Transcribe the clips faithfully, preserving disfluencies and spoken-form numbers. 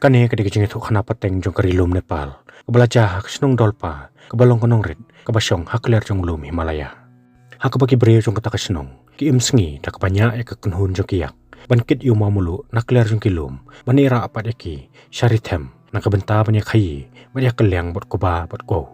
Kane ka dei ka jingïathuhkhana pateng jong ka ri lum Nepal kaba la jia ha ka shnong Dolpa kaba long ka nongrit kaba shong ha kliar jong u lum Himalaya. Ha kaba ki briew jong kata ka shnong ki im sngi da kaba ñiah ïa ka kynhun jong ki ïak ban kit ïa u mawmluh na kliar jong ki lum ban ïarap pat ïa ki sha ri them na ka bynta ban ïa khaïi bad ïa kylliang bad kuba bad ko.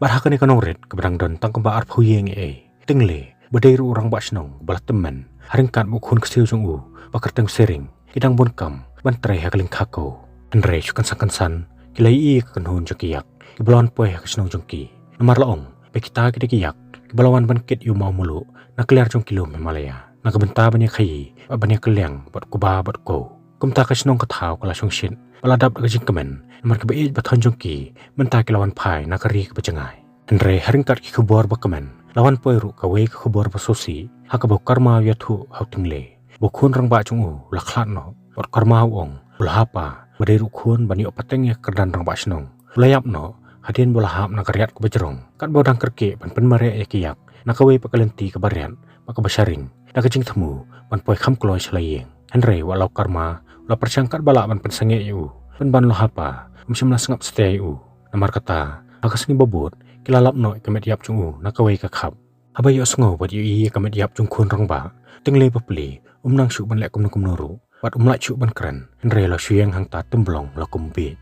Bad ha kane ka nongrit kaba dang don tang kumba arphew ïing ei ei, Tingle ba dei ruh u rangbah shnong ba la tymmen ha ryngkat bad u khun ksiew jong u ba kyrteng Sering ki dang bun kam ban trei ha ka lyngkha ko. Hynrei shu kynsan kynsan ki la ïohi ïa ka kynhun jong ki ïak kiba la wan poi ha ka shnong jong ki. Namar la ong ba kita ki dei ki ïak kiba la wan ban kit ïa u mawmluh na kliar jong ki lum Himalaya na ka bynta ban ïa khaïi bad ban ïa kylliang bad kuba bad ko. Kumta ka shnong ka thaw ka la shongshit bad la dap da ka jingkmen namar kiba ïeit ba thon jong ki mynta ki la wan phai na ka ri kaba jngai. Hynrei ha ryngkat ki khubor ba kmen la wan poi ruh kawei ka khubor ba sngewsih ha kaba u Karma u ïathuh ha u Tingle ba u khun rangbah jong u u la khlad noh. Bad u Karma u ong ba u Lahapa ba dei ruh u khun ban ïoh pateng ïa ka kyrdan rangbah shnong u la ïap noh hadien ba u la hap na ka riat kaba jrong katba u dang kyrkieh ban pynmareh ïa ki ïak na kawei pat ka lynti kaba riat bad kaba sharing da ka jingthmu ban poi kham kloi sha la ïing. Hynrei wat la u Karma u la pyrshang katba lah ban pynsangeh ïa u, pynban u Lahapa um shym la sngap satia ïa u. Namar kata ha ka sngi ba bud ki la lap noh ïa ka met ïap jong u na kawei ka khap. Haba ïohsngew bad ïohi ïa ka met ïap jong u khun rangbah, u Tingle bapli um nang shuh ban leh kumno kumno ruh bad um lah shuh ban kren, hynrei la shu ïeng hangta tymblong la kum bieit.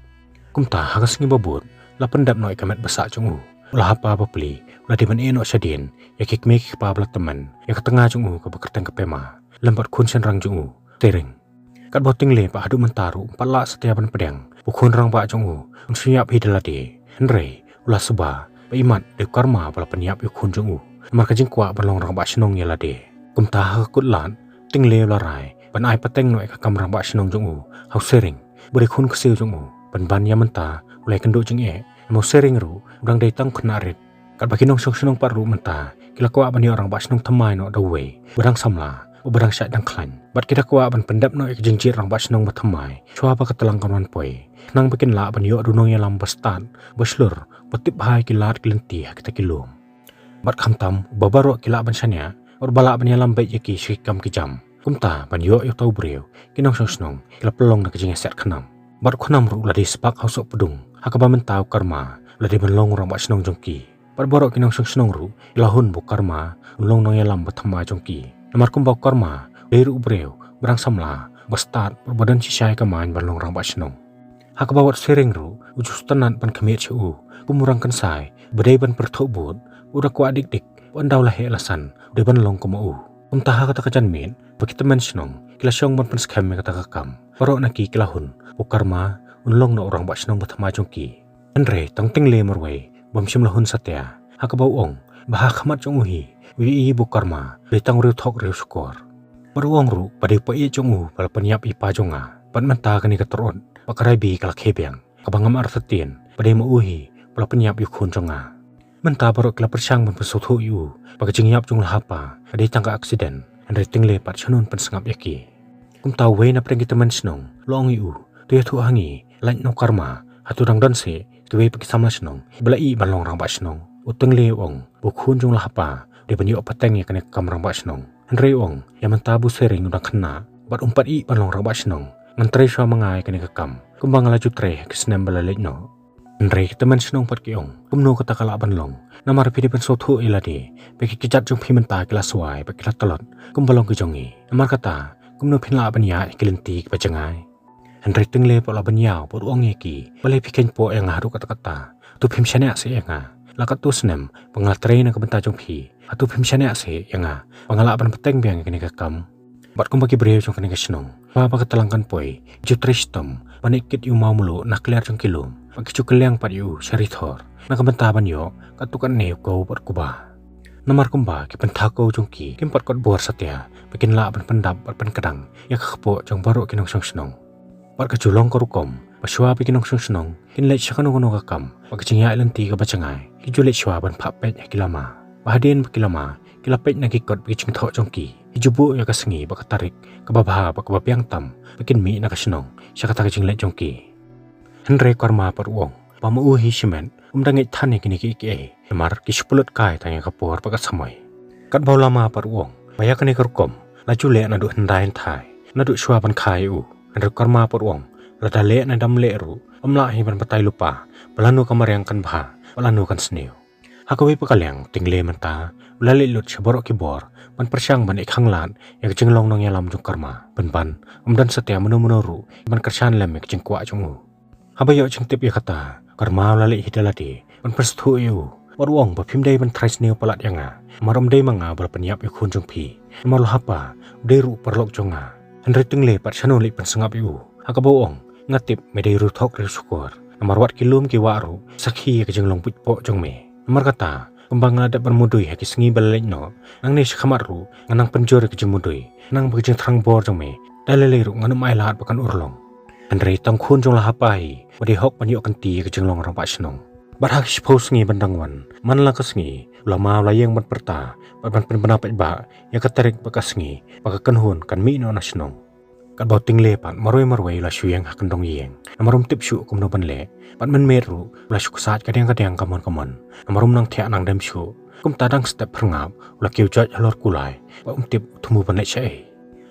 Kumta ha ka sngi ba bud la pyndep noh ïa ka met ba sah jong u. U Lahapa bapli u la dei ban ïeh noh shadien ïa ki kmie ki kpa ba la tymmen ïa ka tnga jong u kaba kyrteng ka Pema lem bad u khun shynrang jong u, u Sering. Katba u Tingle pat haduh mynta ruh um pat lah satia ban pdiang ba u khun rangbah jong u un shym ïap hi da lade. Hynrei u la suba ba imat dei u Karma ba la pynïap ïa u khun jong u namar ka jingkwah ban long rangbah shnong ïa lade. Kumta ha ka kut lad u Tingle u la rai ban ai pateng noh ïa ka kam rangbah shnong jong u ha u Sering ba dei u khun ksiew jong u, pynban ïa mynta u la ïakynduh jingeh. Namar u Sering ruh u dang dei tang u khynnah rit. Katba ki nongshong shnong pat ruh mynta ki la kwah ban ïoh rangbah shnong thymmai noh da uwei ba dang samla bad ba dang shait dang khlaiñ. Bad ki da kwah ban pyndep noh ïa ka jingjied rangbah shnong ba thymmai shuwa ba ka tlang kan wan poi, khnang ba kin lah ban ïoh da u nongïalam ba stad, ba shlur, ba tip bha ïa ki lad ki lynti ha kita ki lum. Bad khamtam uba baroh ki lah ban shaniah bad ba lah ban ïalam beit ïa ki sha ki kam ki jam. Kumta ban ïoh ïa uta u briew ki nongshong shnong ki la pynlong da ka jingïasiat khnam. Bad u khnam ruh u la dei spak ha u soh pdung ha kaba mynta u Karma u la dei ban long u rangbah shnong jong ki. Bad baroh ki nongshong shnong ruh ki la hun ba u Karma un long nongïalam ba thymmai jong ki. Namar kumba u Karma u dei ruh u briew ba dang samla, ba stad bad ba don shisha ïa ka main ban long rangbah shnong. Ha kaba wat u Sering ruh u ju sngewtynnat ban khmied sha u kum u rangkynsai ba dei ban pyrthuh bud, u da kwah dik dik ba ynda u la heh la san u dei ban long kum u. Kumta ha kata ka janmiet ba ki tymmen shnong ki la shong ban pynskhem ïa kata ka kam, baroh na ki ki la hun ba u Karma un long noh u rangbah shnong ba thymmai jong ki. Hynrei tang u Tingle marwei bym shym la hun satia, ha kaba u ong ba ha khmat jong u hi u ïohi ba u Karma u dei tang u riewthok riewshukor. Bad u ong ruh ba dei u paid jong u ba la pynïap ïa i pa jong nga, bad mynta kane ka tyrot bad ka raibi ka la khie biang, kaba ngam artatien ba dei ma u hi ba la pynïap ïa u khun jong nga. Mynta baroh ki la pyrshang ban pynsngewthuh ïa u ba ka jingïap jong u Lahapa ka dei tang ka aksiden, hynrei u Tingle pat shano un pynsngap ïa ki. Kumta uwei na pdeng ki tymmen shnong u la ong ïa u, to ïathuh ha ngi, lait na u Karma, hato dang don seh kiwei pat ki samla shnong kiba la ïeh ban long rangbah shnong? U Tingle u ong ba u khun jong u Lahapa u dei ban ïoh pateng ïa kane ka kam rangbah shnong. Hynrei u ong ïa mynta ba u Sering u dang khynnah bad um pat ïeh ban long rangbah shnong, ngan trei shuwa ma nga ïa kane ka kam kumba nga la ju trei ha ki snem ba la leit noh. Hynrei ki tymmen shnong pat ki ong, kumno kata ka lah ban long? Namar phi dei ban sngewthuh ïa lade ba ki kjat jong phi mynta ki la swai bad ki la tlot kumba long ki jong ngi. Namar kata kumno phin lah ban ïaid ha ki lynti kiba jngai? Hynrei u Tingle pat u la ban ïaw bad u ong ïa ki, balei phi kheiñpoh ïa nga haduh katta katta? Hato phim shaniah seh ïa nga? La katto snem ba nga la trei na ka bynta jong phi, hato phim shaniah seh ïa nga ba nga lah ban pateng biang ïa kane ka kam? Bad kumba ki briew jong kane ka shnong, ba ba ka tlang kan poi, ki ju trei shitom ban ïeh kit ïa u mawmluh na kliar jong ki lum, bad ki ju kylliang pat ïa u sha rithor na ka bynta ban ïoh katto katne u khaw bad kuba. Namar kumba ki pynthakhaw jong ki kim pat kot bor satia ba kin lah ban pyndap bad pynkdang ïa ka kpoh jong baroh ki nongshong shnong. Bad ka ju long ka rukom ba shuwa ba ki nongshong shnong kin leit sha kano kano ka kam bad ka jingïaid lynti kaba jngai, ki ju leit shuwa ban phah peit ha ki lama. Ba hadien ba ki lama ki la peit na ki kot bad ki jingthoh jong ki, ki ju buh ïa ka sngi bad ka tarik kaba bha bad kaba biang tam ba kin mih na ka shnong sha kata ka jingleit jong ki. Hynrei u Karma pat u ong ba ma u hi shimet um dang ngeit than ïa kine kiei kiei, namar ki shu pynlut kai tang ïa ka por bad ka samoi. Katba u Lama pat u ong ba ïa kane ka rukom la ju leh naduh hyndai hynthai, naduh shuwa ban kha ïa u. Hynrei u Karma pat u ong Lada leh ne dam leh ruh, ym lah hi ban batai lypa ba lano ka mariang kan bha, ba lano kan sniew. Ha kawei pat ka liang, Tingle mynta u la leit lut sha baroh ki bor ban pyrshang ban ïakhanglad ïa ka jinglong nongïalam jong Karma, pynban ym don satia mano mano ruh ban kyrshan lem ïa ka jingkwah jong u. Haba ïoh jingtip ïa kata, Karma u la leit hi da lade ban pynsngewthuh ïa u, bad u ong ba phim dei ban trai sniew palat ïa nga, namar ym dei ma nga ba la pynïap ïa u khun jong phi, namar u Lahapa u dei ruh u paralok jong nga. Hynrei Tingle pat shano leit pynsngap ïa u, ha kaba u ong, nga tip me dei riewthok riewshukor, namar wat ki lum ki wah ruh sakhi ïa ka jinglong buit poh jong me. Namar kata, kumba nga la dep ban mudui ha ki sngi ba la leit noh, nangne shakhmat ruh ngan nang pynjur ïa ka jingmudui, khnang ba ka jingthrang bor jong me da lei lei ruh ngan ym ailad ba kan urlong. Hynrei tang u khun jong u Lahapa hi u dei hok ban ïoh kynti ïa ka jinglong rangbah shnong. Bad ha ki shiphew sngi ban dang wan, man la ka sngi u Lama u la ïeng ban pyrta bad ban pynbna paidbah ïa ka tarik bad ka sngi ba ka kynhun kan mih noh na shnong. Katba u Tingle pat marwei marwei u la shu ïeng ha kyndong ïing, namar um tip shuh kumno ban leh, bad mynmiet ruh u la shu ksaid kadiang kadiang ka mon ka mon, namar um nang thiah nang dem shuh. Kumta dang step phyrngap u la kiew joit halor kulai bad um tip u thmu ban leit shaei.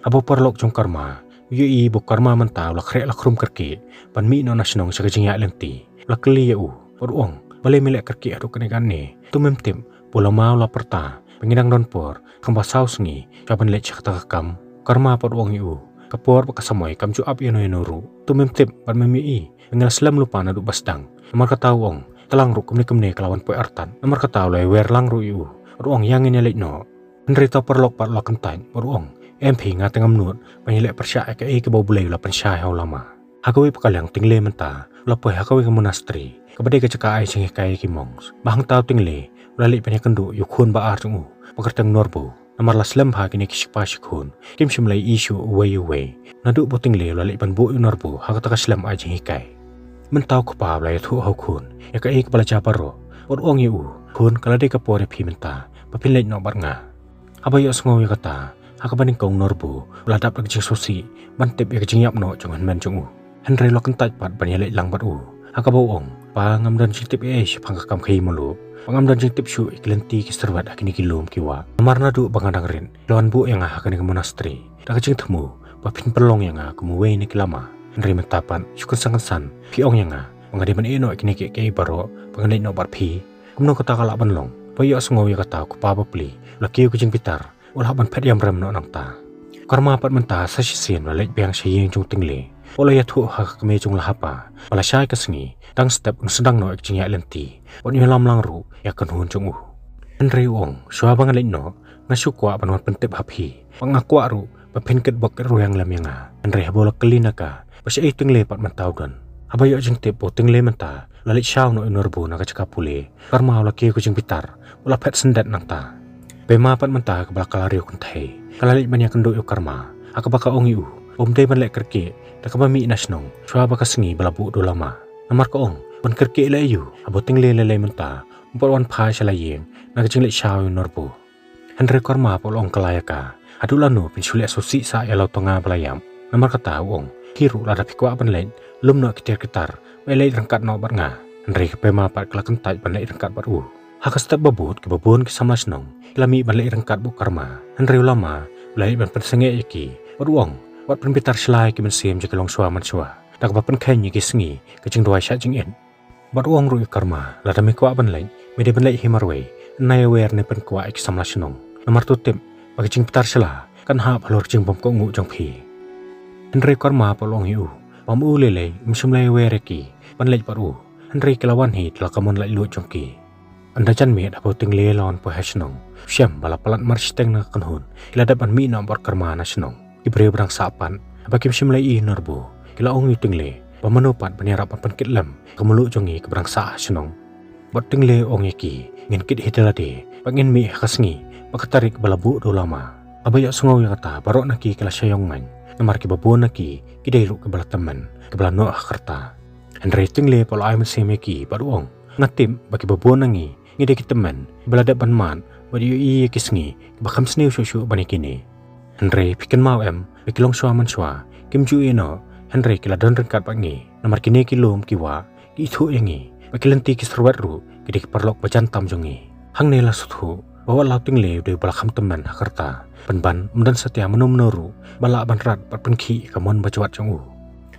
Haba u paralok jong u Karma u ïohi ba u Karma mynta u la khreh la khrum kyrkieh ban mih noh na shnong sha ka jingïaid lynti, u la kylli ïa u bad u ong, balei me leh kyrkieh haduh kane kane? To mem tip ba u Lama u la pyrta ba ngi dang don por kaba saw sngi shuwa ban leit sha kata ka kam. U Karma pat u ong ïa u, ka por bad ka samoi kam ju ap ïano ïano ruh. To mem tip bad mem ïohi ba ngi la slem lypa naduh ba sdang. Namar kata u ong, tang ruh kumne kumne ka la wan poi artat. Namar kata u la ïawer lang ruh ïa u bad u ong, ïa ngin ïaleit noh. Hynrei uta u paralok pat u la kyntait bad u ong, em phi, nga te ngam nud ban ïaleh pyrshah ïa kaei kaba U Blei u la pynshai ha u Lama. Ha kawei pat ka liang, u Tingle mynta u la poi ha kawei ka monastery, kaba dei ka jaka ai jinghikai ïa ki monks. Bad hangta u Tingle u la leit ban ïakynduh ïa u khun ba ar jong u ba kyrteng u Norbu. Namar la slem bha kine ki shiphew shikhun, kim shym la ïohi shuh uwei uwei. Naduh ba u Tingle u la leit ban buh ïa u Norbu ha kata ka shlem ai jinghikai, mynta u kpa u la ïathuh ha u khun ïa kaei kaba la jia baroh bad u ong ïa u, khun, ka la dei ka por ïa phi mynta ba phin leit noh bad nga. Haba ïohsngew ïa kata, ha kaba nyngkong u Norbu u la dap da ka jingsngewsih ban tip ïa ka jingïap noh jong u hynmen jong u. Hynrei u la kyntait pat ban ïaleit lang bad u, ha kaba u ong, pa, ngam don jingtip ei ei shaphang ka kam khaii mluh, bad ngam don jingtip shuh ïa ki lynti ki syrwet ha kine ki lum ki wah. Namar naduh ba nga dang rit, la wan buh ïa nga ha kane ka monastery da ka jingthmu ba phin pynlong ïa nga kum uwei na ki Lama. Hynrei mynta pat shu kynsan kynsan phi ong ïa nga ba nga dei ban ïeh noh ïa kine kiei kiei baroh ba ngan leit noh bad phi. Kumno kata ka lah ban long? Haba ïohsngew ïa kata, u kpa bapli u la kiew ka jingbitar, u la hap ban phet ïamrem noh nangta. U Karma pat mynta sa shisien u la leit biang sha ïing jong u Tingle, u la ïathuh ha ka kmie jong u Lahapa ba lashai ka sngi dang step un sdang noh ïa ka jingïaid lynti, bad un ïalam lang ruh ïa ka kynhun jong u. Hynrei u ong, shuwa ba ngan leit noh, nga shu kwah ban wan pyntip ha phi, bad nga kwah ruh ba phin kitbok kitrwiang lem ïa nga. Hynrei haba u la kylli na ka ba shaei, u Tingle pat mynta u don, haba ïoh jingtip ba u Tingle mynta u la leit shaw noh ïa u Norbu na ka jaka pule, u Karma u la kiew ka jingbitar, u la phet syndet nangta. Pema pat mynta kaba la kylla riew kynthei ka la leit ban ïakynduh ïa u Karma, ha kaba ka ong ïa u ba um dei ban leh kyrkieh da kaba mih na shnong shuwa ba ka sngi ba la buh da u Lama. Namar ka ong, ban kyrkieh leh aïu haba u Tingle lei lei mynta um pat wan phai sha la ïing na ka jingleit shaw ïa u Norbu. Hynrei u Karma pat u la ong kylla ïa ka, haduh lano phin shu leh sngewsih sah ïa la u tnga ba la ïap? Namar kata u ong, hi ruh, lada phi kwah ban leit, lum noh ki tiar ki tar bad ïaleit ryngkat noh bad nga. Hynrei ka Pema pat ka la kyntait ban leit ryngkat bad u. Ha ka step ba bud, kiba bun ki samla shnong ki la mih ban leit ryngkat bad u Karma. Hynrei u Lama u la leit ban pynsangeh ïa ki bad u ong, wat pynbitar shlai ïa ki mynsiem jong ki longshuwa manshuwa da kaba pynkheiñ ïa ki sngi ka jingduwai shah jingit. Bad u ong ruh ïa u Karma, lada me kwah ban leit, me dei ban leit hi marwei, ym ïawer ne pynkwah ïa ki samla shnong, namar to tip ba ka jingbitar shlai kan hap halor ka jingbymkohnguh jong phi. Hynrei u Karma pat u la ong ïa u ba ma u lei lei um shym la ïawer ïa ki ban leit bad u. Hynrei ki la wan hi da la ka mon laitluid jong ki. Ynda jan miet, haba u Tingle u la wan poi ha shnong, u shem ba la palat mar shiteng na ka kynhun, ki la dep ban mih noh bad u Karma na shnong. Ki briew ba dang sah pat, haba kim shym la ïohi ïa u Norbu, ki la ong ïa u Tingle ba mano pat ban ïarap ban pynkit lem ïa ka mluh jong ngi kaba dang sah ha shnong. Bad u Tingle u ong ïa ki, ngin kit hi da lade bad ngin mih ha ka sngi bad ka tarik ba la buh da u Lama. Haba ïohsngew ïa kata, baroh na ki ki la shah ïong ngaiñ, namar kiba bun na ki ki dei ruh kiba la tymmen, kiba la noh ha ka rta. Hynrei u Tingle pat u la ai mynsiem ïa ki bad u ong, nga tip ba kiba bun na ngi ngi dei ki tymmen kiba la dep ban mad bad ïohi ïa ki sngi kiba kham sniew shuh shuh ban ïa kine. Hynrei phi kynmaw em ba ki longshuwa manshuwa kim ju ïeh noh, hynrei ki la don ryngkat bad ngi, namar kine ki lum ki wah ki ithuh ïa ngi, bad ki lynti ki syrwet ruh ki dei ki paralok ba jan tam jong ngi. Hangne la sngewthuh ba wat la u Tingle u dei uba la kham tymmen ha ka rta, pynban ym don satia mano mano ruh ba lah ban rat bad pynkhih ïa ka mon bajwat jong u.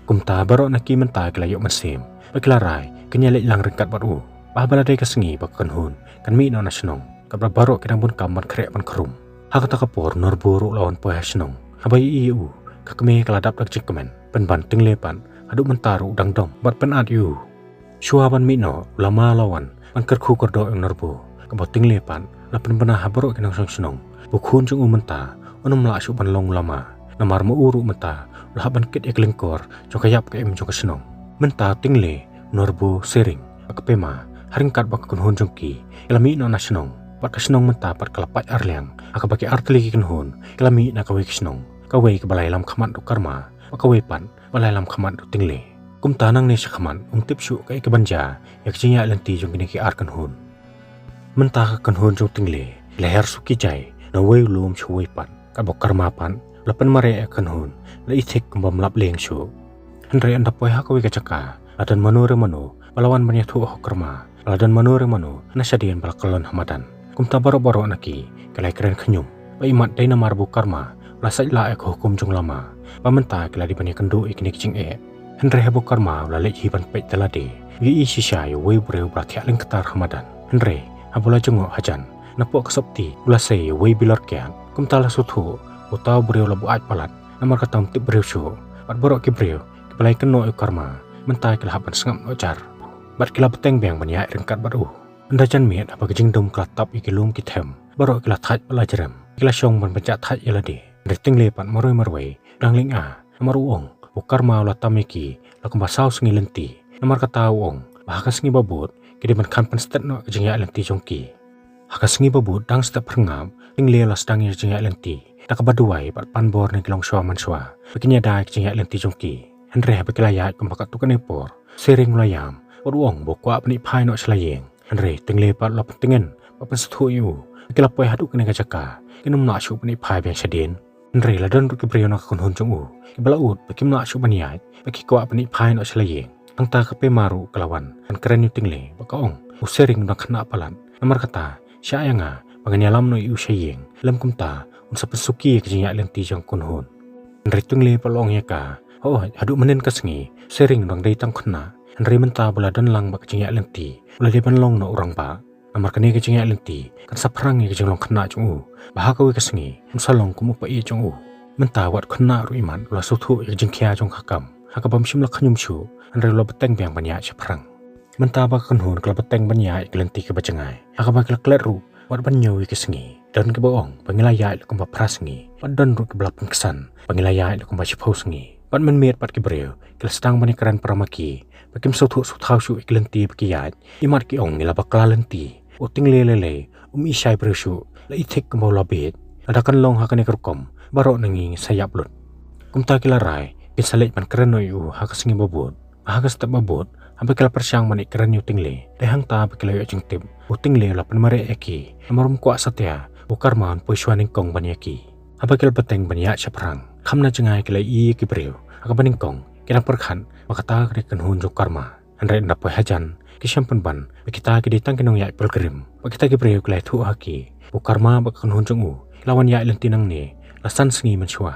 Kumta baroh na ki mynta ki la ïoh mynsiem bad ki la rai kin ïaleit lang ryngkat bad u, ba haba la dei ka sngi ba ka kynhun kan mih noh na shnong, katba baroh ki dang bun kam ban khreh ban khrum. Ha kata ka por Norbu ruh la wan poi ha shnong. Haba ïohi ïa u, ka kmie ka la dap da ka jingkmen, pynban Tingle pat haduh mynta ruh u dang dom bad pynat ïa u. Shuwa ban mih noh, u Lama la wan ban kyrkhu kyrdoh ïa u Norbu, kaba u Tingle pat u la pynbna ha baroh ki nongshong shnong ba u khun jong u mynta un ym lah shuh ban long u Lama, namar ma u ruh mynta u la hap ban kit ïa ka lyngkor jong ka ïap ka im jong ka shnong. Mynta u Tingle, u Norbu, u Sering bad ka Pema, ha ryngkat bad ka kynhun jong ki, ki la mih noh na shnong, bad ka shnong mynta pat ka la pait arliang ha kaba ki artylli ki kynhun ki la mih na kawei ka shnong, kawei kaba la ïalam khmat da u Karma bad kawei pat ba la ïalam khmat da u Tingle. Kumta nangne shakhmat ym tip shuh kaei kaban jia ïa ka jingïaid lynti jong kine ki ar kynhun. Mynta ka kynhun jong u Tingle ki la her suki jai na uwei u lum sha uwei pat, katba u Karma pat u la pynmareh ïa ka kynhun, la i thik kumba ym lap lieng shuh. Hynrei ynda poi ha kawei ka jaka, la don mano re mano ba la wan ban ïathuh ha u Karma ba la don mano re mano na shadien ba la kyllon ha madan. Kumta baroh baroh na ki ki la ïakren khñium, ba imat dei namar ba u Karma u la sait lah ïa ka hukum jong u Lama, ba mynta ki la dei ban ïakynduh ïa kine ki jingeh. Hynrei haba u Karma u la leit hi ban peit da lade, u ïohi shisha ïa uwei u briew ba la thiah lyngktar ha madan. Hynrei haba u la jngoh hajan, napoh ka sopti u la sei ïa uwei u bilor kiad. Kumta la sngewthuh ba uta u briew la buaid palat, namar kata um tip briew shuh. Bad baroh ki briew kiba la ïakynnoh ïa u Karma mynta ki la hap ban sngap noh jar, bad ki la bteng biang ban ïaid ryngkat bad u. Ynda jan miet, haba ka jingdum ka la tap ïa ki lum ki them, baroh ki la thait bad la jrem. Ki la shong ban pynjah thait ïa lade. Hynrei u Tingle pat marwei marwei u dang lynga, namar u ong ba u Karma u la tam ïa ki la kumba saw sngi lynti. Namar kata u ong ba ha ka sngi ba bud ki dei ban kham pynstet noh ka jingïaid lynti jong ki. Ha ka sngi ba bud dang step phyrngap, u Tingle u la sdang ïa ka jingïaid lynti da kaba duwai bad pan bor na ki longshuwa manshuwa ba kin ïada ïa ka jingïaid lynti jong ki. Hynrei haba ki la ïaid kumba katto katne por, u Sering u la ïam bad u ong ba u kwah ban ïaid phai noh sha la ïing. Hynrei u Tingle pat u la pyntngen bad pynsngewthuh ïa u ba ki la poi haduh kane ka jaka, kin ym lah shuh ban ïaid phai biang shadien. Hynrei la don ruh ki briew na ka kynhun jong u kiba la ud ba kim lah shuh ban ïaid, ba ki kwah ban ïaid phai noh sha la ïing. Hangta ka Pema ruh ka la wan ban kren ïa u Tingle bad ka ong ba u Sering u dang khynnah palat, namar kata shah ïa nga ba ngan ïalam noh ïa u sha ïing, lym kumta un sa pynsuki ïa ka jingïaid lynti jong ka kynhun. Hynrei u Tingle pat u la ong ïa ka, hooid, haduh mynhynnin ka sngi u Sering u dang dei tang u khynnah, hynrei mynta ba u la don lang bad ka jingïaid lynti, u la dei ban long noh u rangbah. Namar kane ka jingïaid lynti kan sa phrang ïa ka jinglong khynnah jong u, ba ha kawei ka sngi un sa long kum u paid jong u. Mynta wat u khynnah ruh imat u la sngewthuh ïa ka jingkhia jong ka kam, ha kaba um shym la khñium shuh, hynrei u la bteng biang ban ïaid shaphrang. Mynta ba ka kynhun ka la bteng ban ïaid ïa ka lynti kaba jngai, ha kaba ki la klet ruh wat ban ñiew ïa ka sngi. Don kiba ong ba ngi la ïaid la kumba phra sngi, bad don ruh kiba la pynksan ba ngi la ïaid la kumba shiphew sngi. Bad mynmiet pat ki briew ki la sdang ban ïakren para ma ki ba kim sngewthuh sngewthaw shuh ïa ka lynti ba ki ïaid. Imat ki ong ngi la bakla lynti, u Tingle lei lei um i shai briew shuh, la i thik kumba u la bieit. Lada kan long ha kane ka rukom, baroh na ngi ngi sa ïap lut. Kumta ki la rai kin sa leit ban kren noh ïa u ha ka sngi ba bud. Ha ka step ba bud, haba ki la pyrshang ban ïakren ïa u Tingle, dei hangta ba ki la ïoh jingtip ba u Tingle u la pynmareh ïa ki, namar um kwah satia ba u Karma un poi shuwa nyngkong ban ïa ki. Haba ki la bteng ban ïaid shaphrang, kham na jngai ki la ïohi ïa ki briew ha kaba nyngkong ki dang pyrkhat ba kata ka dei ka kynhun jong u Karma. Hynrei ynda poi hajan, ki shem pynban ba kita ki dei tang ki nongïaid pilgrim. Ba kita ki briew ki la ïathuh ha ki ba u Karma bad ka kynhun jong u ki la wan ïaid lynti nangne la san sngi mynshuwa.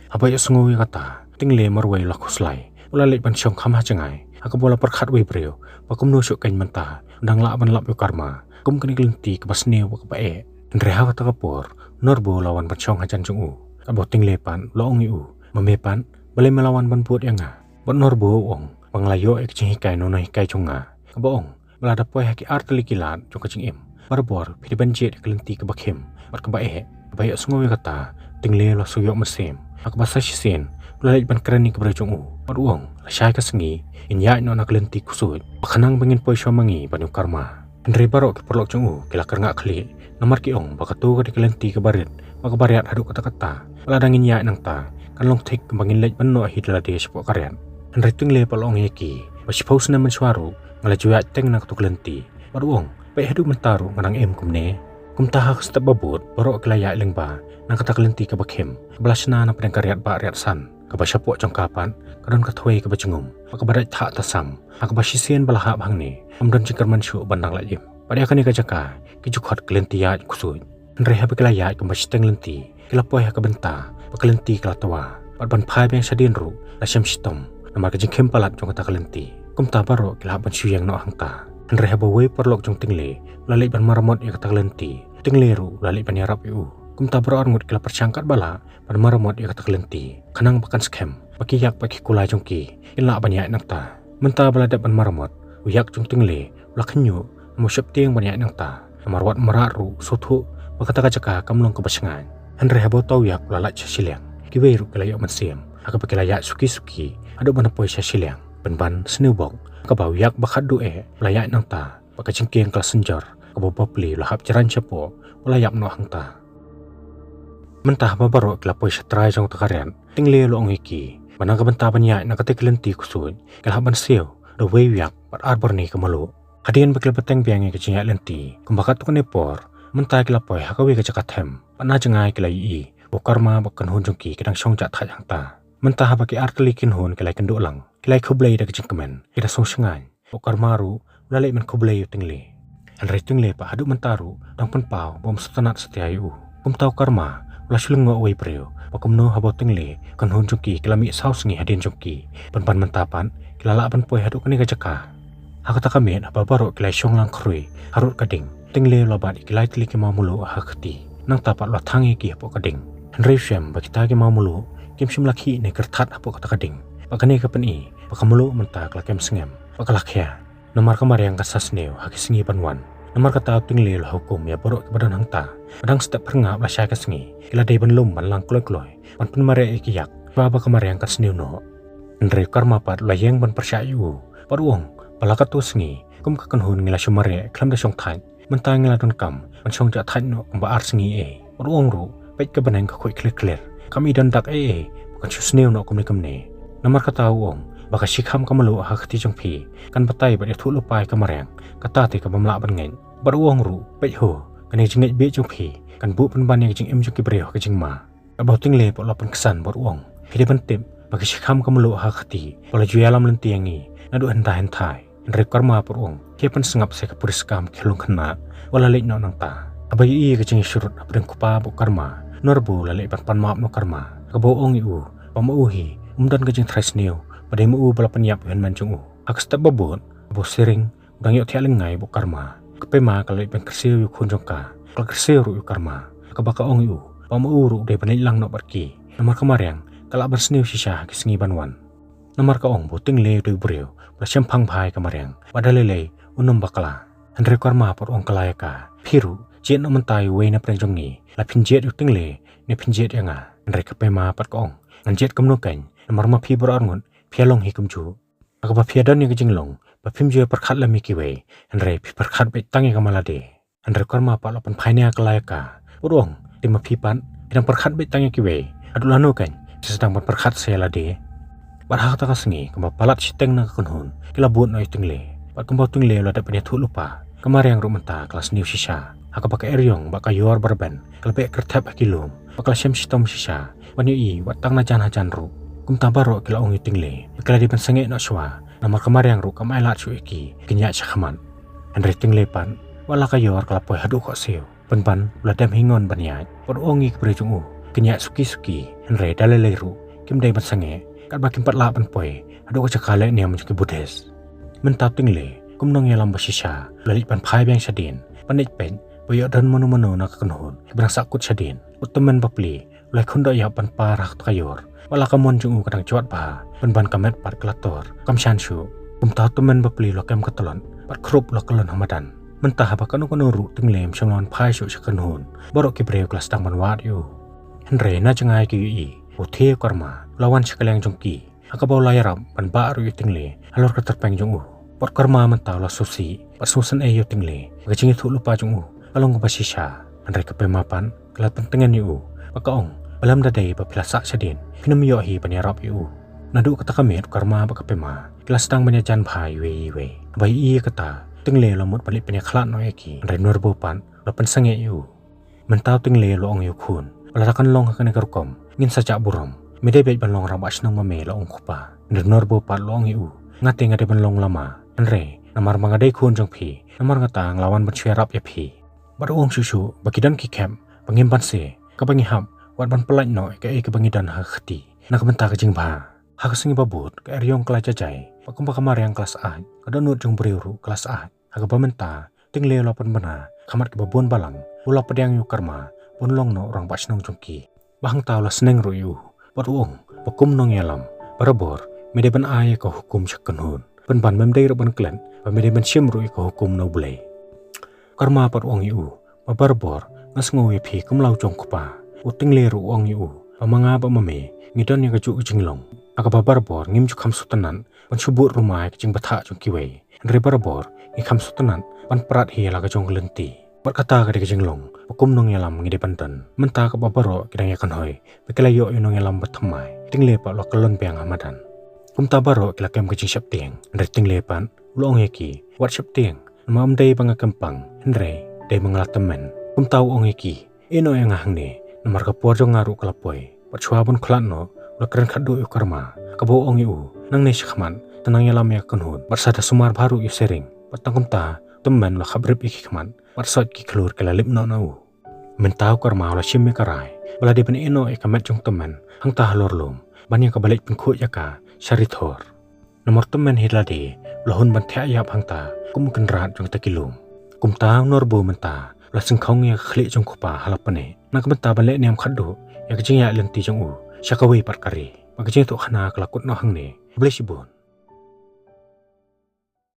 Haba ïohsngew ïa kata, u Tingle marwei u la khuslai, u la leit ban shong kham ha jngai, ha kaba u la pyrkhat wei briew ba kumno shuh keiñ mynta un dang lah ban lap ïa u Karma kum kane ka lynti kaba sniew bad kaba eh. Hynrei ha kata ka por u Norbu u la wan ban shong hajan jong u. Katba u Tingle pat u la ong ïa u, ma me pat, balei me la wan ban bud ïa nga? Bad u Norbu u ong ba nga la ïoh ïa ka jinghikai na u nonghikai jong nga, kaba ong ba lada poi ha ki artylli ki lad jong ka jingim, barabor phi dei ban jied ïa ka lynti kaba khim bad kaba eh. Haba ïohsngew ïa kata, u Tingle u la shu ïoh mynsiem, ha kaba sa shisien u la leit ban kren ïa ki briew jong u bad u ong, lashai ka sngi ngin ïaid noh na ka lynti ksuid, ba khnang ba ngin poi shuwa ma ngi bad ïa u Karma. Hynrei baroh ki paralok jong u ki la kyrngah khlieh, namar ki ong ba kato ka dei ka lynti kaba rit bad kaba riat haduh katta katta, ba lada ngin ïaid nangta kan long thik kumba ngin leit ban noh hi da lade shapoh ka riat. Hynrei u Tingle pat u la ong ïa ki ba shiphew snem mynshuwa ruh nga la ju ïaid teng na kato ka lynti. Bad u ong, peit haduh mynta ruh nga dang im kumne. Kumta ha ka step ba bud baroh ki la ïaid lyngba na kata ka lynti kaba khim, kaba la shna na pdeng ka riat bah riat san, kaba shapoh jong ka pat ka don ka thwei kaba jngum bad kaba dait thah tasam, ha kaba shisien ba la hap hangne ym don jingkyrmen shuh ban dang lait im. Bad ïa kane ka jaka ki ju khot ka lynti ïaid ksuid. Hynrei haba ki la ïaid kumba shiteng lynti, ki la poi ha ka bynta ba ka lynti ka la twa, bad ban phai biang shadien ruh la shem shitom. namar ka jingkhim palat jong kata ka lynti. Kumta baroh ki la hap ban shu ïeng noh hangta. Hynrei haba uwei u paralok jong Tingle u la leit ban maramot ïa kata ka lynti, Tingle ruh u la leit ban ïarap ïa u. Kumta baroh arngut ki la pyrshang katba lah ban maramot ïa kata ka lynti, khnang ba kan skhem ba ki ïak bad ki kulai jong ki kin lah ban ïaid nangta. Mynta ba la dep ban maramot, u ïak jong Tingle u la khynñiuh, namar u sheptieng ban ïaid nangta. Namar wat mrad ruh u sngewthuh ba kata ka jaka kam long kaba shngaiñ. Hynrei haba uta u ïak u la lait sha shiliang, kiwei ruh ki la ïoh mynsiem, ha kaba ki la ïaid suki suki haduh ban poi sha shiliang. Pynban sniewbok, kaba u ïak ba khatduh eh u la ïaid nangta, bad ka jingkieng ka la synjor, kaba u bapli u la hap jrang shapoh, u la ïap noh hangta. Mynta haba baroh ki la poi sha trai jong kata ka riat, Tingle u la ong ïa ki ba na ka bynta ban ïaid na kata ka lynti ksuid, ki la hap ban siew da uwei u ïak bad ar byrni ka mluh. Hadien ba ki la bteng biang ïa ka jingïaid lynti kumba katto katne por, mynta ki la poi ha kawei ka jaka them, bad na jngai ki la ïohi ba u Karma bad ka kynhun jong ki ki dang shong jah thait hangta. Mynta haba ki artylli ki kynhun ki la ïakynduh lang, ki la ïakhublei da ka jingkmen, ki da sngewshngaiñ. U Karma ruh u la leit ban khublei ïa u Tingle. Hynrei u Tingle pat haduh mynta ruh u dang pynpaw ba um sngewtynnat satia ïa u. Kumta u Karma u la shu lyngngoh uwei u briew ba kumno haba u Tingle, ka kynhun jong ki ki la mih saw sngi hadien jong ki. Pynban mynta pat ki la lah ban poi haduh kane ka jaka. Ha kata ka miet haba baroh ki la ïashong lang khrui harud ka ding, u Tingle u la bat ïa ki lai tylli ki mawmluh ha ka kti. Nangta pat u la thang ïa ki hapoh ka ding. Hynrei u shem ba kita ki mawmluh kim shym la khih ne kyrthat hapoh kata ka ding. Bad kane ka pyni ba ka mluh mynta ka la kem sngem bad ka la khia. Namar ka mariang kan sa sniew ha ki sngi ban wan. Namar kata u Tingle u la hukum ïa baroh kiba don hangta ba dang step phyrngap lashai ka sngi, ki la dei ban lum ban lang kloi kloi ban pynmareh ïa ki ïak, ba, ba ka mariang kan sniew noh. Hynrei u Karma pat u la ïeng ban pyrshah ïa u, bad u ong ba la katto sngi, kum ka kynhun ngi la shu mareh khlem da shong thait. Mynta ngi la donkam ban shong jah thait noh kumba ar sngi eh. Bad u ong ruh, peit ka bneng ka khuid khlir khlir, kam i don dak ei ei ba kan shu sniew noh kumne kumne. Namar kata u ong ba ka shikham ka mluh ha ka kti jong phi kan batai bad ïathuh lypa ïa ka mariang, kata te kabym lah ban ngeit. Bad u ong ruh, peit ho, kane ka jingngeit bieit jong phi kan buh pynban ïa ka jingim jong ki briew ha ka jingma. Bad u Tingle pat u la pynksan bad u ong, phi dei ban tip ba ka shikham ka mluh ha ka kti pat la ju ïalam lynti ïa ngi naduh hynda hynthai. Hynrei u Karma pat u ong, phi pynsngap sa ïa ka puriskam ki khyllung khynnah, wat la leit noh nangta. Haba ïohi ïa ka jingïasyrut hapdeng u kpa bad u Karma, u Norbu u la leit ban pan map na u Karma, kaba u ong ïa u ba ma u hi um don ka jingtharai sniew ba dei ma u ba la pynïap ïa u hynmen jong u. Ha ka step ba bud, haba u Siring u dang ïohthiah lyngngai bad u Karma, ka Pema ka la leit ban kyrsiew ïa u khun jong ka, ka la kyrsiew ruh ïa u Karma, ha kaba ka ong ïa u ba ma u ruh u dei ban leit lang noh bad ki, namar ka mariang ka lah ban sniew shisha ha ki sngi ban wan. Namar ka ong ba u Tingle u dei u briew ba la shemphang bha ïa ka mariang, bad da lei lei un ym bakla. Hynrei u Karma pat u ong kylla ïa ka, phi ruh jied noh mynta ïa uwei na pdeng jong ngi, la phin jied ïa u Tingle ne phin jied ïa nga. Hynrei ka Pema pat ka ong, ngan jied kumno keiñ, namar ma phi baroh arngut phi ïalong hi kumjuh. Ha kaba phi ïadon ïa ka jinglong ba phim ju ïa pyrkhat lem ïa kiwei, hynrei phi pyrkhat beit tang ïa ka ma lade. Hynrei u Karma pat u la pynphai nia kylla ïa ka, bad u ong, te ma phi pat, phi dang pyrkhat beit tang ïa kiwei, haduh lano keiñ phi sa dang ban pyrkhat sa ïa lade? Bad ha kata ka sngi, kumba palat shiteng na ka kynhun, ki la bud noh ïa u Tingle. Bad kumba u Tingle u la dep ban ïathuh lypa, ka mariang ruh mynta ka la sniew shisha, ha kaba ka eriong bad ka ïor ba rben ka la beh kyrthep ha ki lum, bad ka la shem shitom shisha ban ïohi wat tang na jan hajan ruh. Kumta baroh ki la ong ïa u Tingle ba ki la dei ban sangeh noh shuwa, namar ka mariang ruh kam ailad shuh ïa ki, kin ïaid shakhmat. Hynrei u Tingle pat, wat la ka ïor ka la poi haduh khohsiew, pynban u la dem hi ngon ban ïaid, bad u ong ïa ki briew jong u kin ïaid suki suki, hynrei da lei lei ruh kim dei ban sangeh, katba kim pat lah ban poi haduh ka jaka leh niam jong ki Buddhist. Mynta u Tingle, kum u nongïalam ba shisha, u la leit ban phai biang shadien, ban leit peit ba ïoh don mano mano na ka kynhun kiba dang sahkut shadien. U tymmen bapli u la khyndew ïap ban par ha kata ka ïor, wat la ka mon jong u ka dang jwat bha, pynban ka met pat ka la tor, kam shan shuh. Kumta u tymmen bapli u la kem ka tlot, bad khrup u la kyllon ha madan. Mynta haba kano kano ruh u Tingle um shym la wan phai shuh sha ka kynhun, baroh ki briew ki la sdang ban wad ïa u. Hynrei na jngai ki ïohi ba u Thie u Karma u la wan sha ka liang jong ki, ha kaba u la ïarap ban bah ruh ïa u Tingle halor ka tyrpeng jong u. Bad u Karma mynta u la sngewsih bad sngewsynei ïa u Tingle ba ka jingïathuh lypa jong u ka long kaba shisha. Hynrei ka Pema pat ka la pyntngen ïa u, bad ka ong, balei ym da dei ba phi la sah shadien, phin ym ïoh hi ban ïarap ïa u. Naduh kata ka miet u Karma bad ka Pema ki la sdang ban ïajan bha iwei iwei. Haba ïohi ïa kata, u Tingle u la mut ban leit pynïakhlad noh ïa ki, hynrei u Norbu pat u la pynsangeh ïa u. Mynta u Tingle u la ong ïa u khun ba lada kan long ha kane ka rukom, ngin sa jah burom. Me dei beit ban long rangbah shnong ma me, la ong u kpa. Hynrei u Norbu pat u la ong ïa u, nga te nga dei ban long lama. Hynrei namar ba nga dei khun jong phi, namar kata nga la wan ban shu ïarap ïa phi. Bad u ong shuh shuh ba ki don ki khep ba ngim banse, kaba ngi hap wat ban pyllait noh ïa kaei kaba ngi don ha ka kti na ka bynta ka jingbha. Ha ka sngi ba bud ka eriong ka la jaijai, bad kumba ka mariang ka la syaid, ka dohnud jong u briew ruh ka la syaid. Ha kaba mynta u Tinglei u la pynbna ha khmat kiba bun balang, u la pdiang ïa u Karma ban long noh u rangbah shnong jong ki. Bad hangta u la sneng ruh ïa u bad u ong ba kum nongïalam, barabor me dei ban ai ïa ka hukum sha ka kynhun, pynban mem dei ruh ban klet, bad me dei ban shim ruh ïa ka hukum na U Blei. U Karma pat u ong ïa u ba barabor nga sngew ïa phi kum la u jong u kpa. U Tinglei ruh u ong ïa u ba ma nga bad ma me ngi don ïa kajuh ka jinglong, ha kaba barabor ngim ju kham sngewtynnat ban shu bud ruma ïa ka jingbthah jong kiwei, hynrei barabor ngi kham sngewtynnat ban prat hi ïa la ka jong ka lynti. Bad kata ka dei ka jinglong ba kum nongïalam ngi dei ban don. Mynta kaba baroh ki dang ïakynhoi ba ki la ïoh ïa u nongïalam ba thymmai, u Tinglei pat u la kyllon biang ha madan. Kumta baroh ki la kem ka jingsheptieng, hynrei u Tinglei pat u la ong ïa ki, wat sheptieng, namar ym dei ba nga kyrpang, hynrei dei ba nga la tymmen. Kumta u ong ïa ki, ïeh noh ïa nga hangne, namar ka por jong nga ruh ka la poi. Bad shuwa ban khlad noh, u la kren khatduh ïa u Karma, ha kaba u ong ïa u, nangne shakhmat to nang ïalam ïa ka kynhun bad sa da sumar bha ruh ïa u Sering. Bad tang kumta u tymmen u la khapbrip ïa ki khmat bad soit ki khlur ki la lip noh na u. Mynta u Karma u la shim ïa ka rai ba la dei ban ïeh noh ïa ka met jong u tymmen hangta halor lum, ban ïa kaba leit pynkhuid ïa ka sha ri thor. Namar u tymmen hi lade u la hun ban thiah ïap hangta kum u kynrad jong kita ki lum. Kumta u Norbu mynta u la sngewkhong ïa ka khlieh jong u kpa ha lapneh, na ka bynta ban leh niam khatduh ïa ka jingïaid lynti jong u sha kawei pat ka ri. Bad ka jingïathuhkhana ka la kut noh hangne. Khublei shibun.